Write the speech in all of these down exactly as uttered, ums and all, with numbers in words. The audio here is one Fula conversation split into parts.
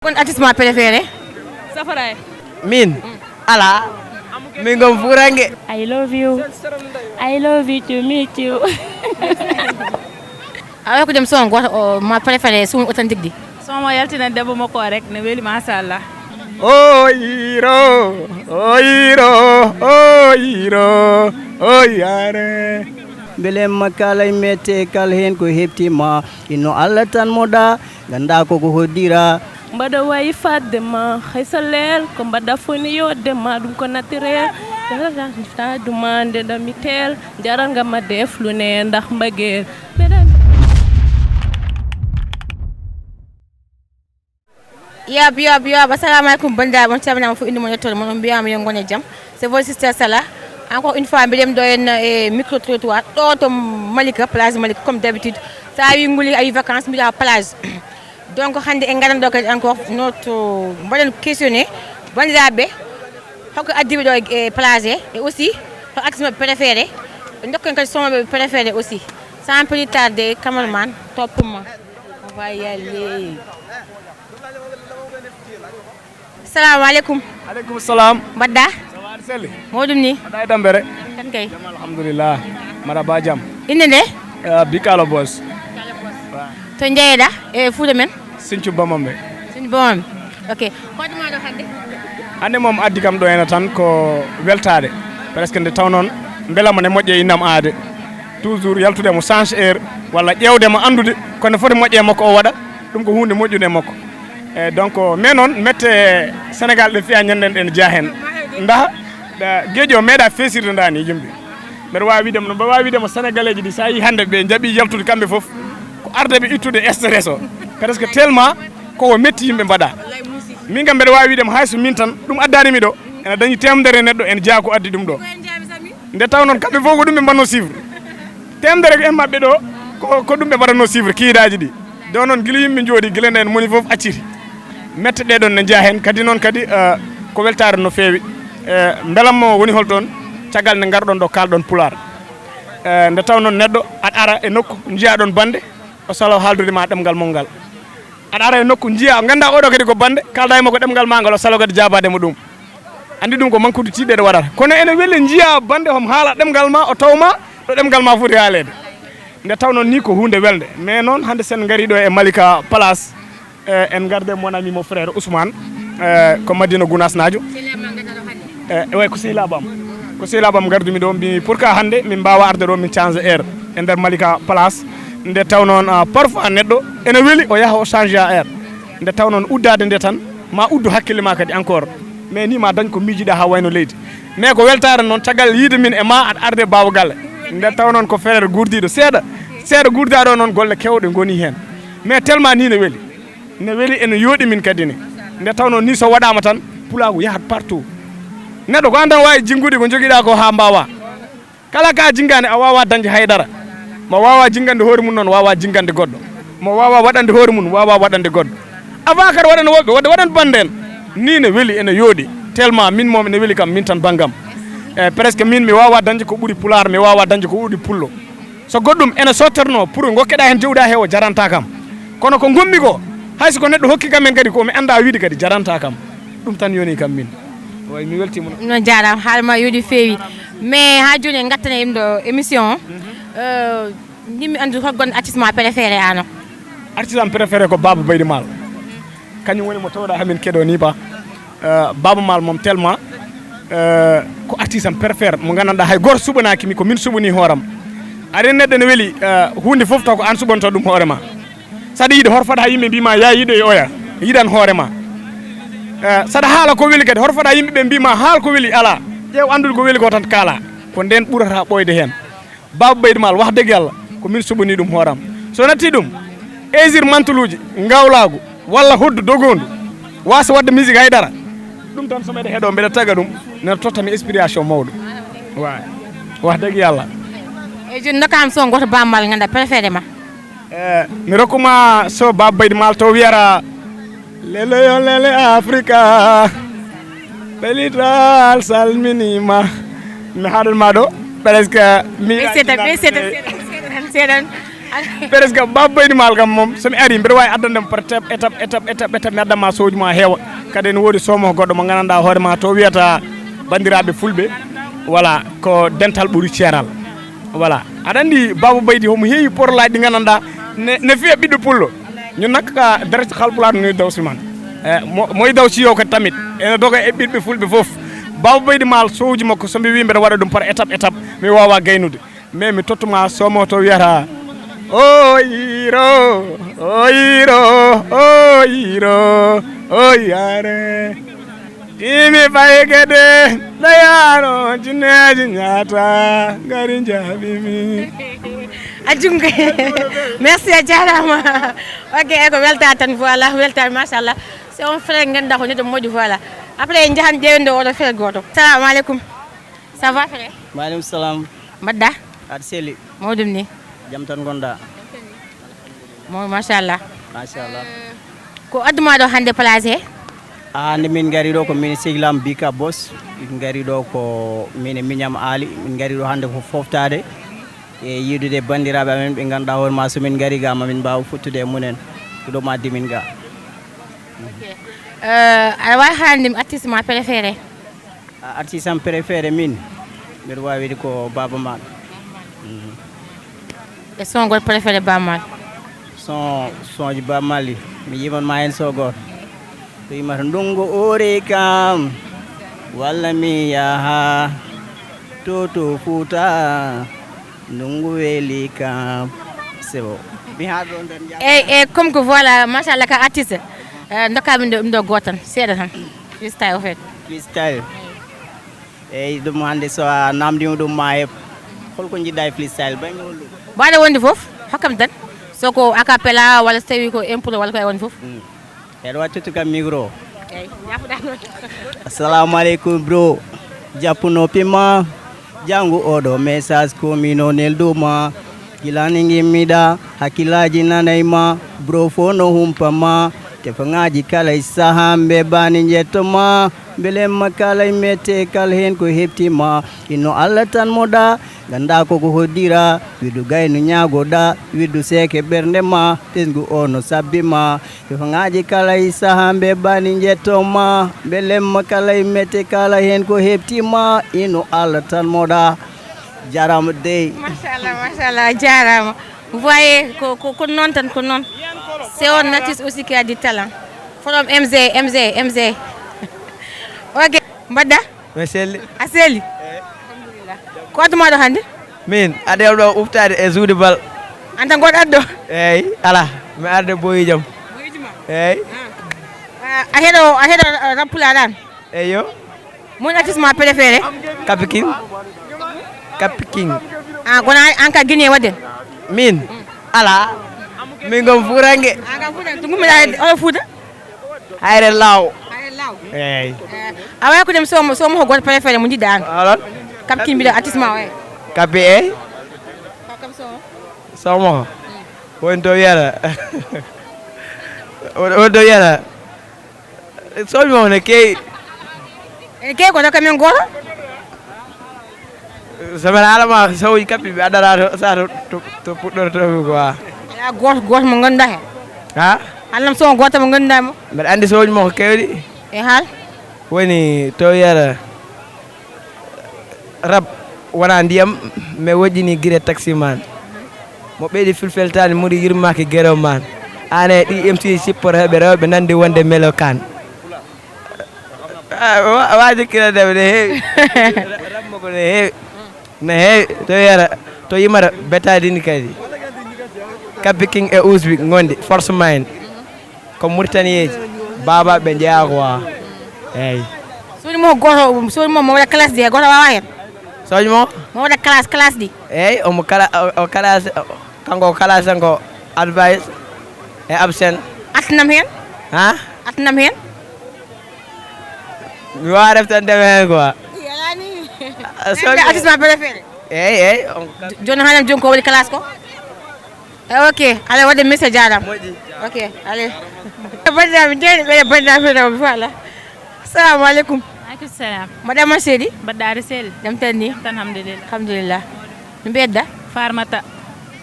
Kon artiste ma préféré? Safaray. Min? Ala. Min gom furange. I love you. I love you to meet you. Awa ko dem son goto o ma préféré son authentique di. Son mo yaltina debbo makko o rek ne weli machallah. O yiro, o yiro, o yiro, o yare. Belemma kala e mette kala heen ko heɓtima, inno Allah tan moɗa, ganda koko hoddira. Mbaɗa wayi fadde ma, hay so leel, ko mbaɗa foni yodde ma, ɗum ko naturel. Darata duma nde ɗo mi teel, jaral ngam ma deflu ne ndax mbageel. Yab yab yab, assalamu alaikum, bandiraɓe, on calminama fof, inde mon, yettode mon, on mbiyama yo ngone jaam. C'est votre sister Sala. Encore une fois, mbiɗen ɗo en e micro trottoir, ɗo to Malika, plage Malika, comme d'habitude. Sa wi nguli, a wi vacances, mbiɗa plage. Donc hannde en ngaran ɗo kadi encore notre, mbaɗen questionné bandiraɓe, hoko addiɓe ɗo e plage he, et aussi hol artiste maɓɓe préféré, ɓe dokken kadi son maɓɓe préféré aussi. Sans plus tarder, cameraman, toppuma. On va y aller. Salamu aleykum. Aleykum salam. Mbaɗɗa? Sawa, aɗa selli? Mawɗum ni? Mbaɗɗa e tampere? Tan kay. Jam, alhamdulillah. Mbaɗa ba jam? Innde nde? Eh, Bikalo Boss. To jeyeɗa e Fuuta men? Sinthiou Bamambé. Sinthiou Bamambé. Ok. Ko addi ma ɗo hannde? Hannde moom addi kam ɗo ena tan ko weltaade. Presque nde taw noon mbelamo ne moƴƴe innam aade. Toujours yaltude mo change heure walla ƴeewde mo anndude ko ne foti moƴƴe e makko o waɗa. Ɗum ko huunde moƴƴunde e makko. E donc, mais noon mette Sénégal ɗe fiya ñanden ɗen jeya heen. Ndaha, geeƴo meeɗa feesirde ndani e yimɓe. Mbeɗa waawi wiide mo, mbeɗa waawi wiide mo Sénégalais ji ɗi, so a yii hannde ɓe njaɓi yaltude kamɓe fof, ko arde ɓe ittude stress o. Presque tellement ko o metti yimɓe mbaɗa. Min kam mbeɗa waawi wiide mo hay so min tan, ɗum addani mi ɗo, ena dañi temedere neɗɗo ene jeya ko addi ɗum ɗo. Nde taw noon kamɓe fof ko ɗum ɓe mbanno chiffre. Temedere ko en maɓɓe ɗo, ko, ko ɗum ɓe mbaɗatno chiffre kiidaaji ɗi. Ɗo noon gila yimɓe njooɗi, gila nden moni fof acciti. Mette ɗe ɗon ne jeya heen, kadi noon kadi, eh, ko weltaare no feewi. Eh, mbelammo woni hol toon, caggal nde ngarɗon ɗo kaalɗon Pulaar. Eh, nde taw noon neɗɗo aɗa ara e nokku, njiya ɗon bannde, o salo haaldude ma ɗemngal mon ngal. Aɗa ara e nokku, njiya, ngannda oɗo kadi ko bannde, kaalda e makko ɗemngal ma ngal, o salo kadi jaabaade mo ɗum. Anndi ɗum ko mankude tiiɗde ɗo waɗata. Kono ene weli njiya bannde hom haala ɗemngal ma, o taw ma ɗo ɗemngal ma foti haaleede. Nde taw noon ni ko huunde welnde. Mais noon hannde sen ngari ɗo e Malika Place, eh, en ngarde mon ami mon frère Ousmane, eh, ko Madina Gounass naajo. Eh, way ko sehilaaɓe am. Ko sehilaaɓe am ngardumi ɗo, mbimi pourquoi hannde min mbaawa arde ɗo min change air e nder Malika Place. Nde taw noon, ah, parfois neɗɗo ene weli o yaha o change air. Nde taw noon uddaade nde tan, ma uddu hakkille ma kadi encore. Mais ni ma dañ ko miijiɗa ha wayno leydi. Mais ko weltaare noon, caggal yiide min e ma aɗa arde Baba Galle. Nde taw noon ko frère gurdiiɗo seeɗa, seeɗa gurdaɗo noon golle kewɗe ngoni heen. Mais tellement ni ne weli. Ne weli, ene yooɗi min kadi ne. Nde taw noon ni so waɗaama tan, pulaagu yahat partout. Neɗɗo ko an tan waawi jinngude ko njogiɗa ko ha mbaawa. Kala ka jinngani a waawa dañde hay dara. Mo waawa jinngande hoore mum noon waawa jinngande goɗɗo. Mo waawa waɗande hoore mum waawa waɗande goɗɗo. Avant kadi waɗan woɓɓe, waɗa, waɗan banden. Ni ne weli, ene yooɗi. Tellement min moom ene weli kam, min tan banngam. E presque min mi waawa dañde ko ɓuri pulaar, mi waawa dañde ko ɓuri pullo. So goɗɗum ene sottorno pour ngokkeɗa heen jowɗa he o jaranta kam. Kono ko ngonmi ko, hay so ko neɗɗo hokki kam en kadi ko mi annda wiide kadi jaranta kam. Ɗum tan yoni kam min. Way mi weltima. Ɗum noon jaaraama, haala ma yooɗi feewi. Mais ha jooni en ngattana yimɓe ɗo émission o. Euh, ndimmi anndude hol gonɗo artiste ma préféré ano? Artiste am préféré ko Baba Baydi Maal. Kañum woni mo tawɗa hamin keɗo ni ba. Euh, Baba Maal moom tellement, euh, ko artiste am préféré mo nganndanɗa hay goto suɓanaaki mi, ko min suɓani hooram. Ari neɗɗo ne weli, euh, huunde fof taw ko an suɓanta ɗum hoore ma. Saɗa yiɗi hor faɗa yimɓe mbima ya yiɗo e oya, yiɗan hoore ma. Eh, saɗa haala ko weli kadi hor faɗa yimɓe ɓe mbima haal ko weli ala. Ƴeew anndude ko weli ko tan kaala. Ko nden ɓurata ɓooyde heen. Baba Baydi Maal wax dëgg Yàlla ko min suɓani ɗum hooram. So natti ɗum, eisir mantuluuji, ngawlaagu, walla hoddu dogondu, waasa waɗde musique hay dara. Ɗum tan so mbeɗa heɗo, mbeɗa taga ɗum, nena totta mi inspiration mawɗo. Waay. Wax dëgg Yàlla. E jooni ndokkam son goto Baba Maal ngannda préféré ma. Eh, mi rokkuma so Baba Baydi Maal to wiyata lele yo lele Afrika. Pelital salminima. Mi haɗan ma ɗo presque mi ɓe seeɗan, ɓe seeɗan, seeɗan, seeɗan. Presque Baba Baydi Maal kam moom, so mi ari, mbeɗa waawi addande mo par étape, étape, étape, étape, étape, mi addan ma sowji ma heewa. Kadi ene woodi somo goɗɗo mo nganndanɗaa hoore ma to wiyata banndiraaɓe fulɓe. Voilà, ko dental ɓuri ceeral. Voilà. Aɗa anndi Baba Baydi homo heewi porolaaji ɗi nganndanɗaa ne, ne fiya ɓiɗɗo pullo. Ñun nak ka dara ci xal pulaar nuy daw si man. Eh, mo, moy daw si yow ko tamit. Ene doga e ɓiɗɓe fulɓe fof. Baba Baydi Maal sowji makko so mbi wi mbeɗa waɗa ɗum par étape, étape. Mi wawa gaynude. Mais mi tottuma somo to wiyata, "O yiro, o yiro, o yiro, o yare." Imi fayi gede, dayaro, jinneji ñaata, ngari njaɓimi. A junga. Merci, a jarama. Ok, e ko welta tan, voilà, welta, machallah. C'est un frère, ngannduɗaa ko neɗɗo moƴƴo, voilà. Après, en njahan ƴeewde oɗo frère gooto. Salamu aleykum. Ça va, frère? Maaleykum salam. Mbaɗɗa? Aɗa selli? Mawɗum ni. Jam tan ngonɗa? Mo, machallah. Machallah. Ko adduma ɗo hannde place he? A, hannde min ngari ɗo ko min Siglam Bika Boss. Min ngari ɗo ko min e miñam Ali. Min ngari ɗo hannde ko foftade e yiidude banndiraaɓe amen ɓe ngannduɗaa hoore ma so min ngari ga ma min mbaawa fottude e mumen. Ko ɗum addi min ga. Ok. Euh, aɗa waawi haalande mi artiste ma préféré? A, artiste am préféré min, mbeɗa waawi wiide ko Baaba Maal. Mhm. E son gol préféré Baaba Maal? Son, sonji Baaba Maal ɗi, mi yiman ma heen so gooto. Ko yimata ndungu uri kam, walla mi yaha to, to Fuuta, ndungu weeli kam. C'est bon. Mi haa ɗon tan. Eyyi, eyyi, comme que voilà, machallah, ka artiste. Eh, dokka min ɗo, ɗum ɗo gooto tan, seeɗa tan. Freestyle, au fait. Freestyle. Eyyi, ɗum hannde so a namdima ɗum ma heɓ. Holko jiɗɗa e freestyle? Baŋŋe holɗum? Mbaɗa wonde fof, hokkam tan. So ko a cappella, walla so tawi ko impro, walla ko e won fof. Mm. Eɗo waɗi tottu kam micro. Eyyi, jaafoɗa noon. Assalamu aleykum, bro. Jappu noppi ma. Janngu oɗo message ko mino nelduma. Gila ni ngimmiɗa, hakkillaaji nanay ma. Bro fo no humpa ma. Tefaŋaaji kala e saha mbe bani njetto ma. Mbelemma kala e mette kala heen ko heɓti ma. Inno Allah tan moɗa. Gannda koko hoddira. Widdu gaynu ñaagoɗa. Widdu seeke ɓernde ma. Tesngu o no sabbi ma. Tefaŋaaji kala e saha mbe bani njetto ma. Mbelemma kala e mette kala heen ko heɓti ma. Inno Allah tan moɗa. Jarama dey. Machallah, machallah, jarama. Vous voyez, ko, ko, ko noon tan, ko noon. C'est un artiste aussi qui a du talent. From M Z, M Z, M Z. Ok, mbaɗɗa? Mi selli. A selli? Alhamdulillah. Ko addu ma ɗo hannde? Min, ade ɗo uftade e juude bal. An tan goɗɗo addo? Eyyi, ala. Mi arde boyi jam. Boyi jam? Eyyi. Ah. Ah, a heɗo, a heɗo, ah, rap pulaar an? Eyyo. Mon artiste ma préféré? Kapi King. Kapi King. Ah, kono an, an ka Guinée waɗen? Min? Ala. Min gom Fuutanke. Ah, ka Fuutanke. To gummiɗa oɗo Fuuta? Hayre law. Hayre law. Eyyi. Eh, a wawi ko dem somo, somo ko goto préféré mo jiɗɗa an? Alon? Kapi King mbiɗa artiste ma o, eyyi. Kapi, eyyi. Ko kam somo? Somo. Woni to wiyata. Woni to wiyata. Sowji makko ne keewi. Ene keewi kono kamen gooto. So mbeɗa haalama sowji Kapi ɓe addata to, sa to, to, to puɗɗortoomi quoi. Ya gooto, gooto mo ngannduɗaa heen. Ha? Haalnam sow gooto mo ngannduɗaa mo. Mbeɗa anndi sowji makko keewɗi. E haal? Woni to wiyata. Rap wona ndiyam, mi woƴƴini gire taximan. Mo ɓeydi filfeltaani muri yirmaaki gero man. Aan e ɗi M C sipporooɓe rewɓe nanndi wonde melokaan. Ah, wa-, waaji kira dam ne heewi. Rap mo ko ne heewi. Ne heewi. To yara, to yimata betaadini kadi. Kapi King e Ousbi ngondi, force mine. Ko Mauritaniyeeji, baaba ɓe njeyaa quoi. Eyyi. Sowji mo gooto, sowji mo, mo waɗa classe ɗi, gooto wawa heen? Sowji mo? Mo waɗa classe, classe ɗi. Eyyi, omo kala, o, o classe, o, kanko o classe tan ko advice e absent. Artinam heen? Ha? Artinam heen? Mi wawa reftande ma heen quoi. Yalani. Ah, sowji mo. Artiste ma préféré? Eyyi, eyyi, on ko kanko. Jooni haanam jooni ko waɗi classe ko? Eh, ok, allez, waɗde message, jaaraama. Moƴƴi. Ok, allez. Banndiraaɓe, njeeyɗo ɓe, banndiraaɓe rewɓe, voilà. Assalamu aleykum. Aleykum salam. Madame Seydi? Mbaɗɗa aɗa selli? Jam tan ni? Jam tan, alhamdulillah. Alhamdulillah. No mbiyetɗa? Farmata.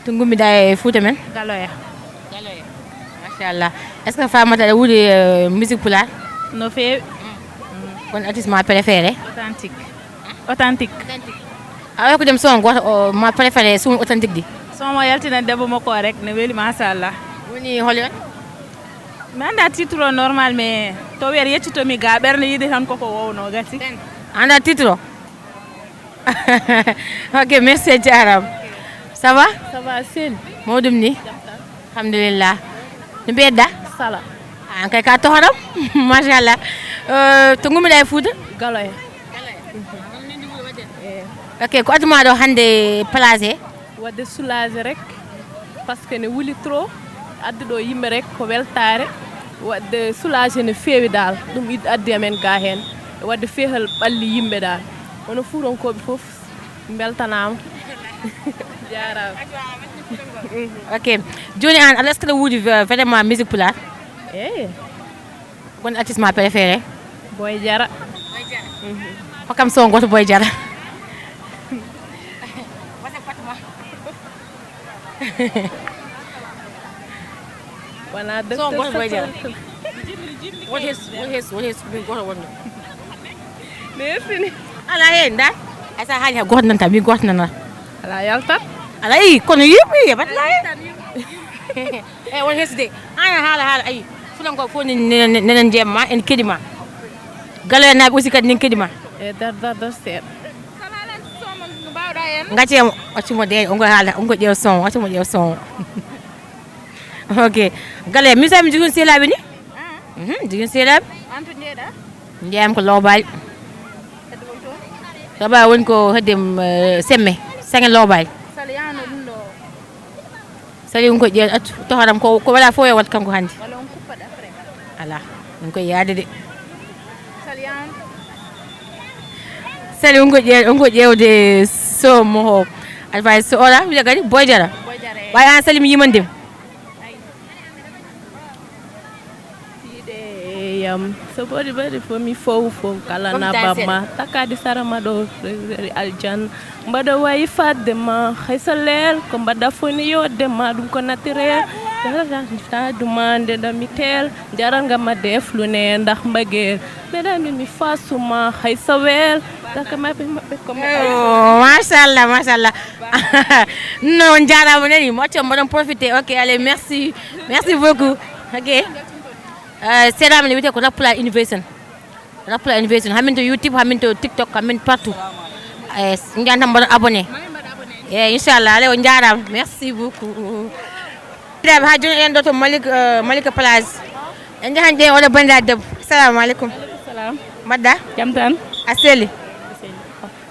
To ngummiɗa e Fuuta men? Galoya. Galoya. Machallah. Est ce que Faamata aɗa wuuri euh, musique pulaar? No feewi. Kon artiste ma préféré? Authentique. Authentique. A wawi ko dem son goto o ma préféré son authentique ɗi? Son mo yaltina debbo makko o rek ne weeli machallah. Woni holi on? Mi annda titre o normal mais to wiyata yeccitomi ga ɓernde yiɗi tan koko wowno gasi. Annda titre o? Ok, merci a jarama. Ça va? Ça va, Sel? Mawɗum ni? Alhamdulillah. No mbiyetɗa? Sala. An kay ka tohoram. Machallah. Euh, to ngummiɗa e Fuuta? Galoya. Ok, ko adduma ɗo hannde place he? Wadde soulagé rek, parce que ne wuli trop. Addi ɗo yimɓe rek ko weltaare. Wadde soulagé ne feewi dal. Ɗum addi amen ga heen. Wadde fehal ɓalli yimɓe dal. Kono fuutonkoɓe fof beltanaama. Jaaraama. Ok. Jooni an, aɗa est-ce que aɗa wuuri ve- vraiment musique pulaar? Eyi. Won artiste ma préféré? Boy Jara. Hokkam son goto Boy Jara. Wona son goto Boy Jara. Won hes won hes won hes min goto wonno. Ne yesini. Ala hen da. Ay sa haali ha goto nanta min goto nana. Ala yaltat. Ala yi kono yiɓi e batla hen. E won hesde. Ana haala haala ayi. Fulan ko fof nenen jeemma en keɗima. Galoya naaɓe aussi kadi nen keɗima. E dar dar dar seeɗa. Gacce mo accimo de ongo haala ongo ƴeew son accimo ƴeew son. Ok. Galoya mi sami jikun selaɓe ni. Mhm, jikun selaɓe. Jeeyam ko lowbaali. Lowbaali woni ko hedde semme sange lowbaali. Sali ɗum ko ƴeew accu tohoram ko ko wala fof e wat kanko hannde. Ala ɗum koye yaade de. Sali ɗum ko ƴeew ɗum ko ƴeewde somo o. Aɗa fawi so ola wiya kadi boydara. Ɓay an sali mi yimandem. Tiiɗe yam so bori bori fof mi fow fow kala na bamma takadi sarama ɗo aljanna. Mbaɗa wayi fadde ma haysa leel ko mbaɗa fof ni yodde ma ɗum ko naturel. Darata taduma nde ɗami teel jaranga ma deflu ne ndax mbageel. Mbeɗa mi mi fasuma haysa weel taka maɓɓe maɓɓe ko machallah machallah. Non jarama nani mo acca mbaɗon profité ok allez merci. Merci beaucoup. Ok. Seeɗa men wiyete ko rappula innovation. Rappula innovation hamin to youtube hamin to tiktok hamin partout. Njantam mbaɗa abonné. E inchallah ale o jarama merci beaucoup. Diraɓe ha joni eɗen ɗo to malik malika place. En jahan ƴeew oɗo bandiraɗo debbo. Assalamu aleykum. Salam. Mbaɗɗa? Jam tan. A seli?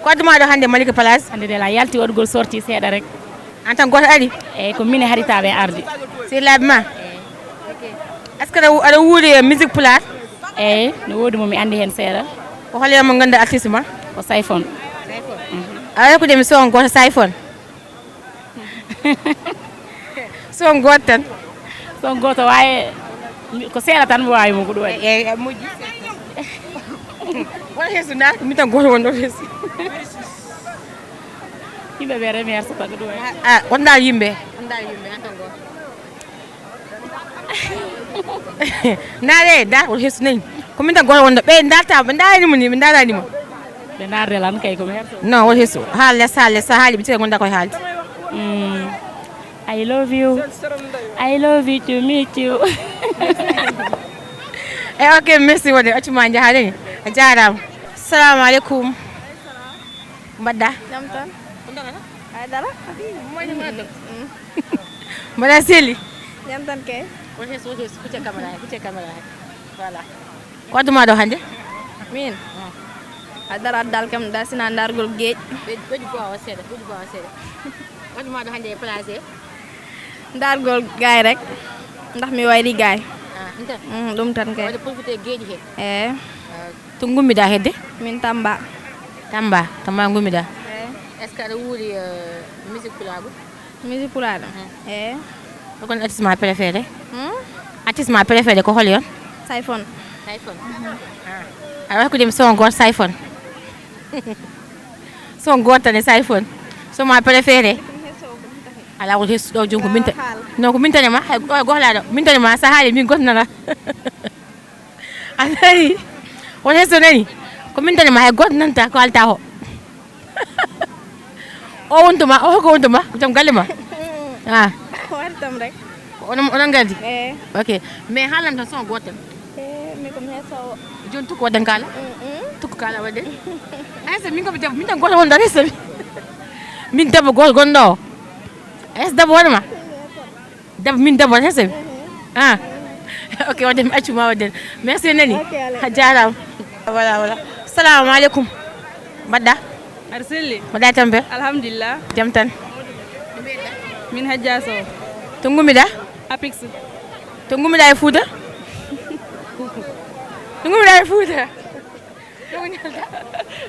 Ko addu ma ɗo hannde malika place? Hannde de la yalti waɗugol sorti seeɗa rek. An tan goto ari? Eyyi ko mine haritaɓe ardi. Sehilaɓe ma? Est ce que aɗa wuuri e musique pulaar? Eyyi no woodi mo mi andi hen seeɗa. Ko hol mo ganduɗa artiste ma? Ko sayfon. Awa ko de mi son goto sayfon. Son goto tan. Son goto wawi ko seeɗa tan mi wawi mo ko ɗum waɗi. Eyyi moƴƴi. Won heeso nda ko min tan goto wonɗo heeso. Yimɓe ɓe remerciata ko ɗum waɗi. A wonda yimɓe wonda yimɓe an tan goto. Ndaare da ko hesu nayi ko min tan goto wonɗo ɓe darta ɓe ndaranimo ni ɓe ndaranimo. Ɓe darde lan kay ko mi herto. Non won hesu ha les ha les ha haali ɓe tira gonda koye haalde. I love you. I love you to meet you. E ok merci wonde accuma jahaɗeni. A jarama. Assalamu aleykum. Mbaɗɗa? Jam tan. Ko dogata? Ay dara. Moƴƴi ma ɗo. Mbaɗa seli? Jam tan kay. Won hes won hes kucce caméra he kucce caméra he. Voilà. Ko adduma ɗo hannde? Min. A dara addal kam da sina dargol geej. Ɓeƴƴu ɓeƴƴu bowa seeɗa ɓeƴƴu bowa seeɗa. Ko adduma ɗo hannde e place he? Dargol gaay rek. Ndax mi wayri gaay. Ah, ɗum tan? Mm, ɗum tan kay. Waɗa profité geeƴi he. Eh. To ngummiɗa hedde? Min Tamba. Tamba, Tamba ngummiɗa? Est ce que aɗa wuuri musique pulaagu? Musique pulaagu? Eyi. Ko kon artiste ma préféré? Artiste ma préféré ko hol yon? Sayfon. Sayfon. Aɗa waɗi ko ɗum son goto sayfon. Son goto tan e sayfon. Son ma préféré? Alaa, won heesu ɗo jooni ko min ta-, non, ko min tane ma, hay ɗo e gohlaaɗo, min tane ma, so a haali min gooto nana. A nani? Won heesu nani? Ko min tane ma, hay gooto nanta ko haalta ko. O wontu ma, o hoko wontu ma, ko joom galle ma? Ah. Ko waɗi tam rek. Ko onon, onon ngardi? Eh. Ok. Mais haalan tan son gooto tan. Eh, mi ko mi heesowo. Jooni tukku waɗden kaala? Mm, mm. Tukku kaala waɗden? Ay, so min ko mi debbo, min tan gooto wonda resta mi. Min debbo gooto gonɗo o. Ay, so debbo wonde ma? Debbo, min debbo tan, heesomi. Ah. Ok, waɗde mi accu ma waɗde. Merci, nani? Ok, allez. A jaaraama. Voilà, voilà. Salamu aleykum. Mbaɗɗa? Aɗa selli? Mbaɗɗa tampe? Alhamdulillah. Jam tan? Min Hajja Sow. To ngummiɗa? Apix. To ngummiɗa e Fuuta? To ngummiɗa e Fuuta?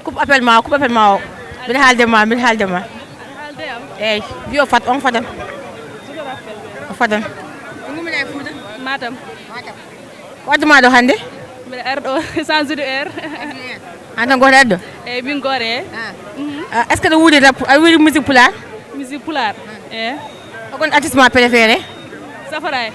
Kup appel ma, kup appel ma o. Mbiɗa haalde ma, mbiɗa haalde ma. Haalde am. Eyyi, wiyo fat, on fadan. O fadan. Ko ngummiɗa e Fuuta? Matam. Ko addu ma ɗo hannde? Mbiɗa ar ɗo, change de air. An tan gooto addo? Eyyi, min gooto, eyyi. Ah. Mhm. Ah, est-ce que aɗa wuuri rap, aɗa wuuri musique pulaar? Musique pulaar, eyyi. Ko kon artiste ma préféré? Safaray.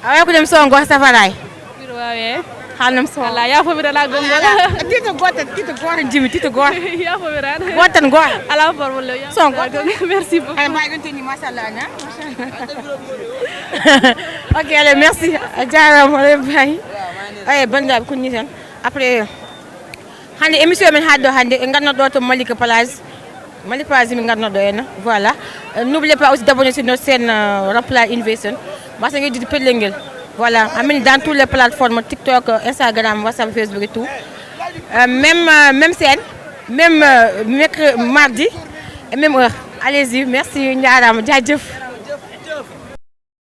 A waɗi ko ɗum son gooto Safaray? Mbiɗa waawi, eyyi. Haalnam son. Alla, yaafomiran laggol ngol. Titre gooto, titre gooto tan jimi, titre gooto. Yaafomiran. Gooto tan gooto. Alaa problème. Son gooto. Merci beaucoup. Aɗa mbawi ɗum teni, machallah, na? Ok, allez, merci. A jaaraama, oɗon mbawi. Eyyi, banndiraaɓe, ko nii tan. Après, hannde émission men haaɗi ɗo hannde, en ngarno ɗo to Malika Plage. Malika Plage min ngarno ɗo henna. Voilà. Euh, n'oubliez pas aussi d'abonner sur notre chaîne, euh, Rampla Innovation. Mbasa ngejjidi pellel ngel. Voilà. Amin dans toutes les plateformes, TikTok, euh, Instagram, WhatsApp, Facebook et tout. Euh, même, euh, même chaîne, même, euh, mercredi, mardi, et même heure. Allez-y, merci, njaaraama, jaajëf.